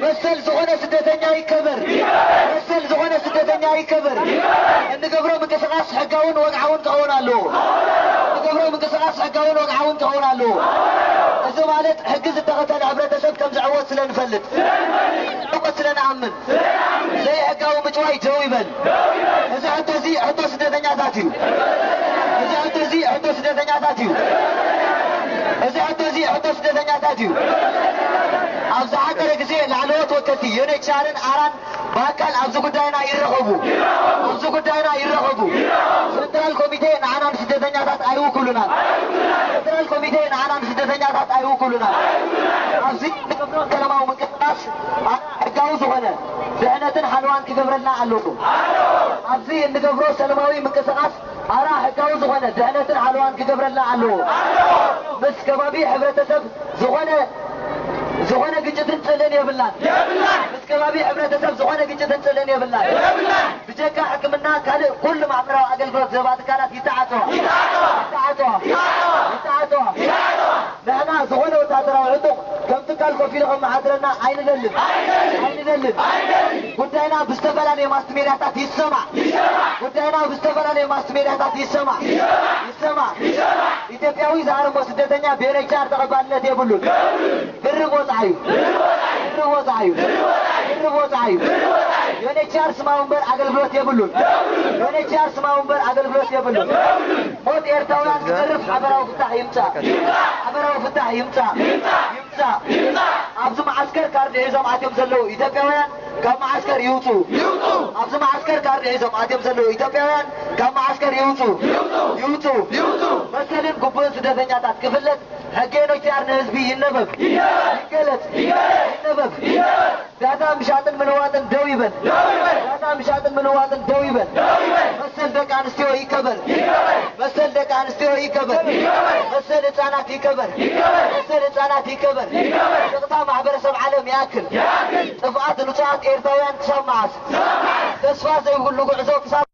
መሰል ዝኾነ ስደተኛ ይከበር። መሰል ዝኾነ ስደተኛ ይከበር። እንገብሮ ምንቅስቃስ ሕጋውን ወግዓውን ክኸውን ኣለዎ። እንገብሮ ምንቅስቃስ ሕጋውን ወግዓውን ክኸውን ኣለዎ። እዚ ማለት ሕጊ ዝተኸተለ ሕብረተሰብ ከም ዝዕወት ስለ ንፈልጥ፣ ዕወት ስለ ንኣምን፣ ዘይሕጋዊ ምጭዋይ ደው ይበል። እዚ ሕቶ እዚ ሕቶ ስደተኛታት እዩ። እዚ ሕቶ እዚ ሕቶ ስደተኛታት እዩ። እዚ ሕቶ እዚ ሕቶ ስደተኛታት እዩ። ኣብ ዝሓጸረ ግዜ ላዕለዎት ወከልቲ ዩኤንኤችሲኣርን ኣራን ብኣካል ኣብዚ ጉዳይና ይረኸቡ። ኣብዚ ጉዳይና ይረኸቡ። ሴንትራል ኮሚቴ ንዓና ንስደተኛታት ኣይውክሉናን። ሴንትራል ኮሚቴ ንዓና ንስደተኛታት ኣይውክሉናን። ኣብዚ እንገብሮ ሰላማዊ ምንቅስቃስ ሕጋዊ ዝኾነ ድሕነትን ሓለዋን ክገብረልና ኣለዎ። ኣብዚ እንገብሮ ሰላማዊ ምንቅስቃስ ኣራ ሕጋዊ ዝኾነ ድሕነትን ሓለዋን ክገብረልና ኣለዎ። ምስ ከባቢ ሕብረተሰብ ዝኾነ ዝኾነ ግጭትን ጽልእን የብልናን። የብልናን። ምስ ከባቢ ሕብረተሰብ ዝኾነ ግጭትን ጽልእን የብልናን። የብልናን። ብጀካ ሕክምና ካልእ ኩሉ ማሕበራዊ ኣገልግሎት ዝህባ ትካላት ይተዓጸዋ። ይተዓጸዋ። ይተዓጸዋ። ይተዓጸዋ። ንሕና ዝኾነ ወታደራዊ ዕጡቕ ከም ትካል ኮፍ ኢሉ ከመሓድረና ኣይንደልን። ኣይንደልን። ጉዳይና ብዝተፈላለየ ማስ ሜድያታት ይሰማዕ። ጉዳይና ብዝተፈላለየ ማስ ሜድያታት ይሰማዕ። ይሰማዕ። ኢትዮጵያዊ ዝሃረሞ ስደተኛ ብዩኤንኤችሲኣር ተቐባልነት የብሉን። ድርብ ወጽዓ እዩ። ድርብ ወጽዓ እዩ። ድርብ ወጽዓ እዩ። ዩኤንኤችሲኣር ስማዊ እምበር ኣገልግሎት የብሉን። ዩኤንኤችሲኣር ስማዊ እምበር ኣገልግሎት የብሉን። ሞት ኤርትራውያን ክተርፍ ሓበራዊ ፍታሕ ይምጻእ። ሓበራዊ ፍታሕ ይምጻእ። ይምጻእ። ኣብዚ መዓስከር ካርድ ሒዞም ኣትዮም ዘለዉ ኢትዮጵያውያን ካብ መዓስከር ይውጹ። ይውጹ። ኣብዚ መዓስከር ካርድ ሒዞም ኣትዮም ዘለዉ ኢትዮጵያውያን ካብ መዓስከር ይውጹ። ይውጹ። ይውጹ። ይውጹ። መሰልን ግቡእን ስደተኛታት ክፍለጥ ሕገ ዩኤንኤችሲኣር ንህዝቢ ይነበብ። ይገለጽ። ይገለጽ። ይነበብ። ይገለጽ። ዳታ ምሻጥን ምልዋጥን ደው ይበል። ደው ይበል። ዳታ ምሻጥን ምልዋጥን ደው ይበል። ደው ይበል። መሰል ደቂ ኣንስትዮ ይከበር። ይከበር። መሰል ደቂ ኣንስትዮ ይከበር። ይከበር። መሰል ህጻናት ይከበር። ይከበር። መሰል ህጻናት ይከበር። ይከበር። ስቕታ ማሕበረሰብ ዓለም ይኣክል። ይኣክል። ጥፍኣት ንጹሃት ኤርትራውያን ክሳብ መዓስ? ክሳብ መዓስ? ተስፋ ዘይብሉ ጉዕዞ ክሳብ